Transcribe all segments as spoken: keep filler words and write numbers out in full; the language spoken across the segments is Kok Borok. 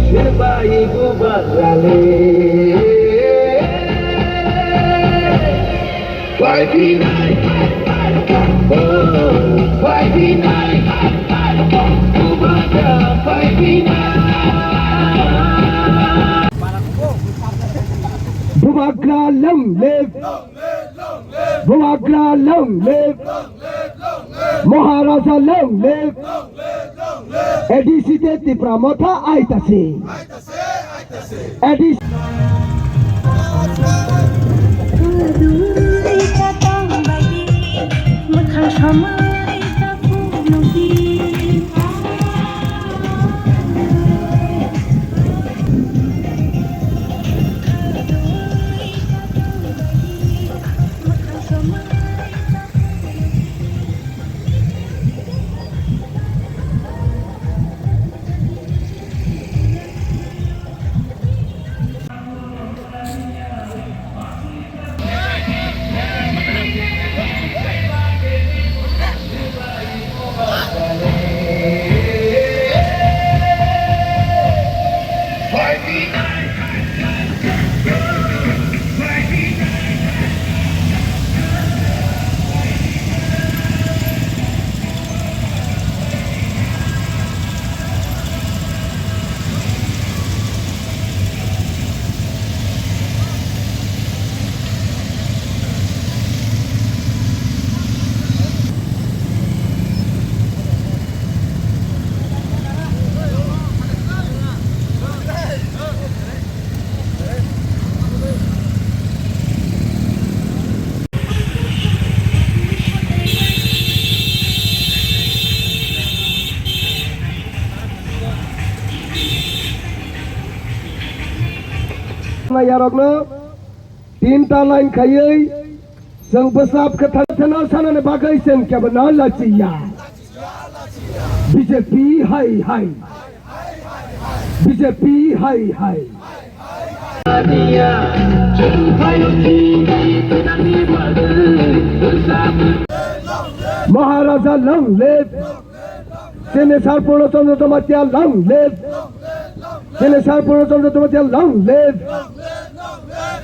Bai bubagrale. Bai binai. Oh, bai binai. Bubagra bai binai. Bubagra long live. Bubagra long live. Maharaja long live. A D C de Tipra Motha aitasi. A D C. Yarokno tinta line khaiwi chwng bwsap kwthar theno sanani bagwi chwng kebono lachiya. B J P hai hai. B J P hai hai. Maharaja long live. Chini Sir Purno Chandra Jamatia long live. Chini Sir Purno Chandra Jamatia long live.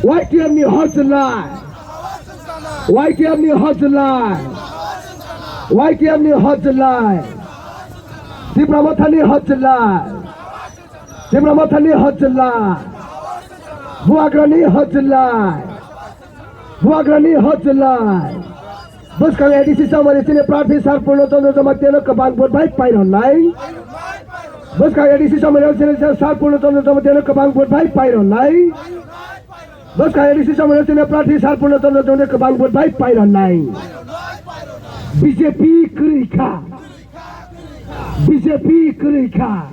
Y T F ni hot lai. Y T F ni hot lai. Y T F ni hot lai. Tipra Mothani hot lai. Tipra Mothani hot lai. Bubagrani hot lai. Bubagrani hot lai. Bwskang A D C chamani chini prarthi Sir Purno Chandra Jamatia no kwbang vote bai pairwnai. Bwskang A D C chamani chini Sir Purno Chandra Jamatia no kwbang vote bai pairwnai. Bwskang A D C chamani chini prarthi Sir Purno Chandra Jamatia kwbang vote bai pairwnai. B J P kwrwi kha. B J P kwrwi kha.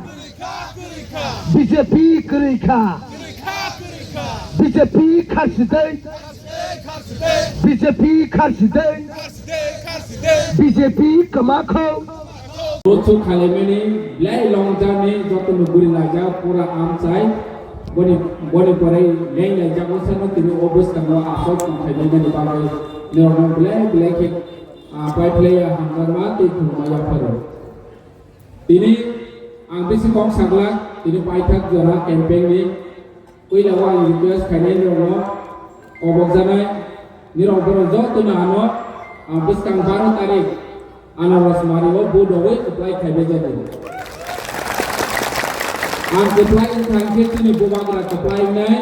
B J P kwrwi kha. B J P kharsidai. B J P kharsidai. B J P kwmakho. Bothuk khalaimani belai long journey joto no guri laijak pura amchai. Boni, boni pore leng laijak o sano tini o bwskango aswk tongkhaimani bagwi norokno belai belai khe, ah, pai phlaiya hamjakma tei khulumma yapharo. Tini ang bisi kok saglak, tini paithak jora campaign ni puila o ang request khainai norokno, kobokjaknai nirok borok jotono ano, ah, bwskang baro tarik Anaras Mari o vote rogwi kwplai khaibai jago. Ang kwplai wngkha hwnkhe chini bubagra kwplai wngnai,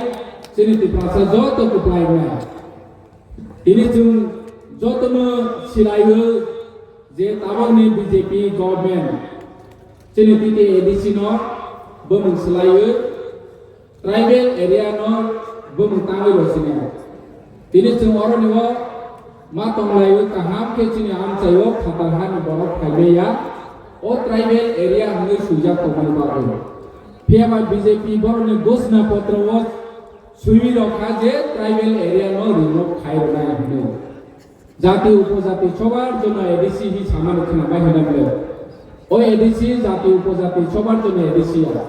chini Tiprasa joto kwplai wngnai. Tini chwng jotono silaio je tabokni B J P government chini T T A D C no bumung swlaiwi tribal area no bumung tangwi rw sini. Tini chwng oroni o ma tonglaiwi kaham khe chini amchaio phatar hani borok phaimaya o tribal area hwnwi swijak tongmani bagwi. Phiya ba B J P borokni ghosna potro o swiwi rok kha je tribal area no remove khai rwnai hwnwi. Jati upojati sobar jonno A D C hi samani khwnabai hwnwi bwle. O A D C jati upojati sobar jonno A D C ya.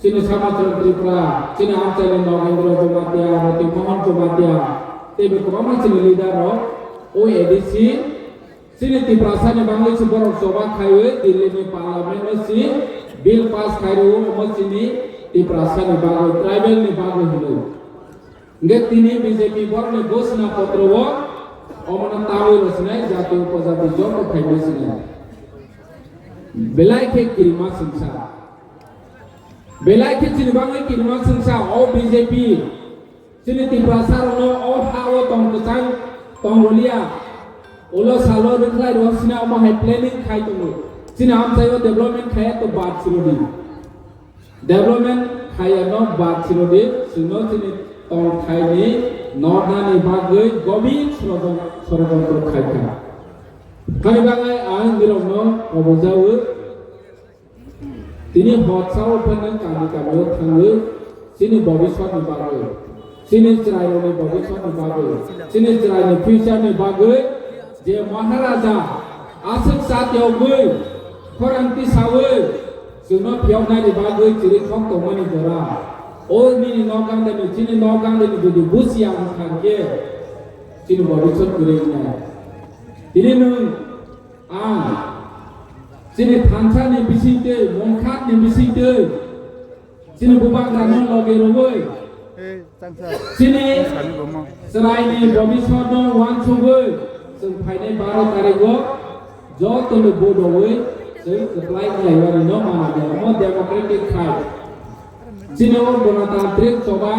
Chini Samachal Tripura, chini amchaini Nogendra Jamatia, Roti Mohan Jamatia, teibo kwbangma chini leader rok o A D C, chini Tiprasani bangwi se borok choba khaiwi Delhi ni parliament o se bill pass khairwo, omo chini Tiprasa ni bagwi, tribal ni bagwi hinwi. Hingke tini B J P borokni ghosna potro o omono tawi rw sinai, jati upojati joto phaima sinai. Belai khe kirima singsa. Belai khe chini bagwi kirima singsa o B J P. Chini Tiprasa rokno o ha o tong kwchang tong rwliya. Ulo salo rwkhlai rw sinai omo hai planning khai tongo. Chini amchai o development khaiya to bad chirodi. Development khaiya no bad chirodi, chwngno chini tongthai ni nornani bagwi gobir sorojon-, sorojontro khaikha. Kani bagwi ang nirokno obojawi, tini hot sao phano kami kami o thangwi chini bobiswt ni bagwi. Chini chwrairokni bobiswtni bagwi, chini chwraini futureni bagwi je Maharaja aswk chatiyogwi, khorang tisawi, chwngno phiyoknaini bagwi chiri thok tongmani jora. O nini nok gangdani, chini nok gangdani jodi buchiya wngkha hwnkhe, chini bobiswt kwrwi wngnai. Tini nwng ang chini thansani bisingtwi, mungkhatni bisingtwi, chini bubagrano loge rwui, chini chwraini bobiswtno uansugwi, chwng phainai baro tarigo jotoni vote rwui chwng kwplai wnglaimani no mana de, omo democratic khai. Chini o gonotantrik choba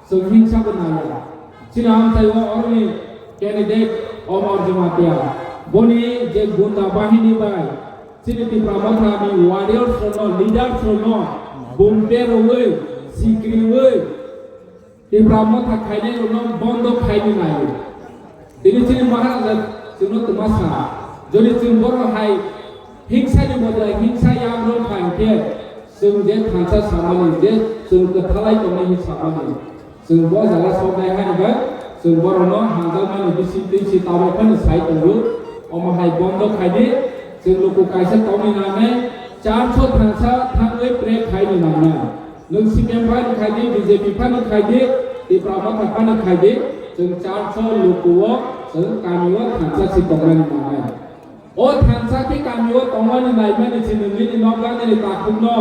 chwng himsa bo naiya. Chini amchai o oroni candidate Omor Jamatia. Boni je gunda bahini bai chini Tipra Motha ni warriors rokno, leaders rokno bumper rwui, sikriui, Tipra Motha khainai rokno bondo khaini nai. Tini chini Maharaja chwngno twma sa, jodi chwng borok hai himsa ni bodolai himsa yagrok kha hwnkhe, chwng je thansa samani, je chwng kwthalai tongnai hin samani. Chwng bo jaga soknai hai bai, chwng borokno hamjakmani bising twi si tabok phano sai tongo. Omo hai bondo khaidi, chwng luku kaisa tongwi nangnai, charso thansa thangwi pre khaini nangnai. Nwng C P M phano khaidi, B J P phano khaidi, Tipra Motha phano khaidi, chwng charso luku o, chwng kami o thansa si tongnani nangnai. O thansa khe kami o tongmani naimani se nwng nini nok gangni takhukno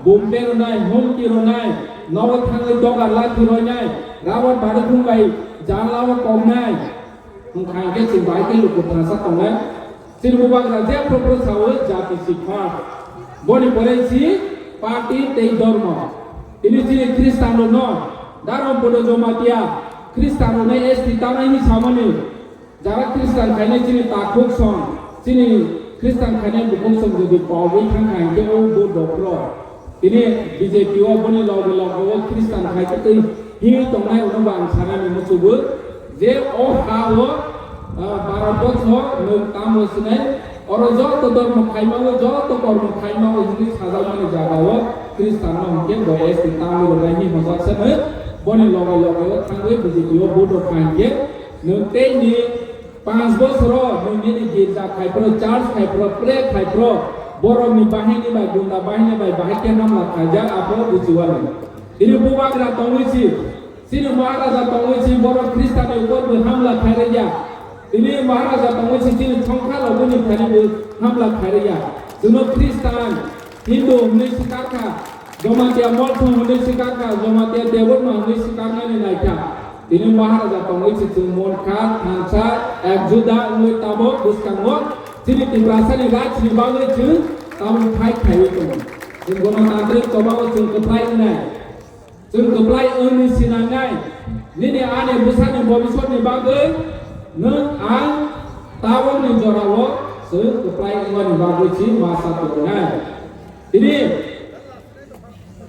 bumper rwnai, humki rwnai, nogo thangwi dogar lathi rwnai, rabot barukhum bai janla o tongnai. Wngkha hwnkhe chwng bai khe luku thansa tongnai. Chini bubagra je phro phro sao jati si phat. Boni pore si party tei dhormo. Tini chini Khristan rokno Dharam Podo Jamatia Khristan rokno S T tanai ni samani. Jara Khristan khainai chini takhuk song, chini Khristan khainai bukhuk song jodi pogwi thangkha hwnkhe o bo dophro. Tini B J P o boni loge loge o Khristan khai tei hiwi tongnai, ono bo ang sanani muchugo je o ha o, ah, Bharat borsho nwng tamo sinai, oro joto dhormo khaima o, joto kormo khaima o hwnwi sajakmani jaga o Khristan no hwnkhe bo S T tamo rwnai hi hojak se boni loge loge o thangwi B J P o vote rok kha hwnkhe nwng tei ni Panch bosoro nwng nini girja khai phro, church khai phro, pray khai phro, borokni bahini bai, gunda bahini bai bahai khe hamla khaijak, aphro buchiwani. Tini bubagra tongwi si, chini Maharaja tongwi si, borok Khristanni ukor bo hamla khairaya. Tini Maharaja tongwi si, chini songkha logoni thani bo hamla khairaya. Chwngno Khristan, Hindu hwnwi swkakha, Jamatia Motha hwnwi swkakha, Jamatia Debbarma hwnwi swkaknani naikha. Tini Maharaja tongwi se chwng mon kha, thansa, ekjuda wngwi tabok bwskango chini Tiprasani rajni bagwi chwng tabuk fight khaiwi tongo. Chwng gonotantrik chobago chwng kwplai wngnai. Chwng kwplai wngni sinangnai. Nini ani bwsani bobiswtni bagwi nwng ang tabokni jorao chwng kwplai wngmani bagwi si masa tongnai. Tini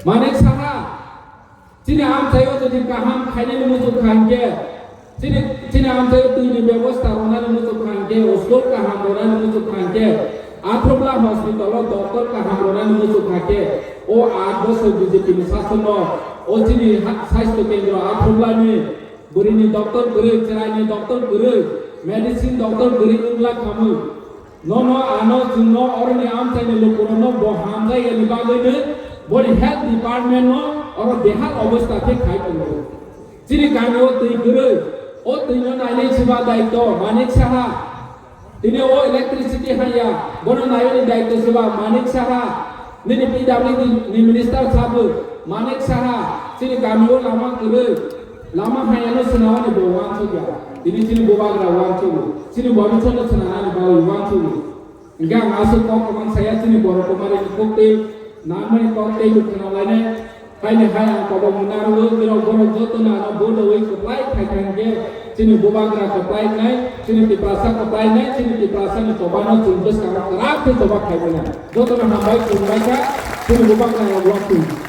Manik Saha, chini amchaio jodi kaham khainani muchuk kha hwnkhe, chini, chini amchaio twini bebosta rwnani muchuk kha hwnkhe, school kaham rwnani muchuk kha hwnkhe, Athobla hospital o doctor kaham rwnani muchuk kha khe, o aat bosor B J P ni sasonno, o chini ha-, sastho kendro Athoblani bwrwini doctor kwrwi, chwraini doctor kwrwi, medicine doctor kwrwi wngla khamwi. Nono ano chwngno oroni amchaini lukurokno bo hamjaiyani bagwino boni health department no oro behal obostha khe khai tongo. Chini kamio twi kwrwi, o twino nainai siba daityo Manik Saha. Tini o electricity haiya, bono nainani daityo siba Manik Saha. Chini P W D ni minister sabo Manik Saha chini kamio lama kwrwi, lama hayano swnamani bo wansukya. Tini chini bubagra wansugo, chini bobiswtno swnamnani bagwi wansugo. Hingke ang aswk kok kwbang saya chini borok kumari ni koktwi nangmani koktwi bo khwnalainai. Haini hai ang kobok mwnarwo, borok borok jotono ano bodowi kwplai khaikha hingke chini bubagra kwplai nai, chini Tiprasa kwplai nai, chini Tiprasa ni chobano chwng bwskango kwrak khe choba khaibai nai. Jotono hambai khulumbai kha, chini bubagra rok wngthung.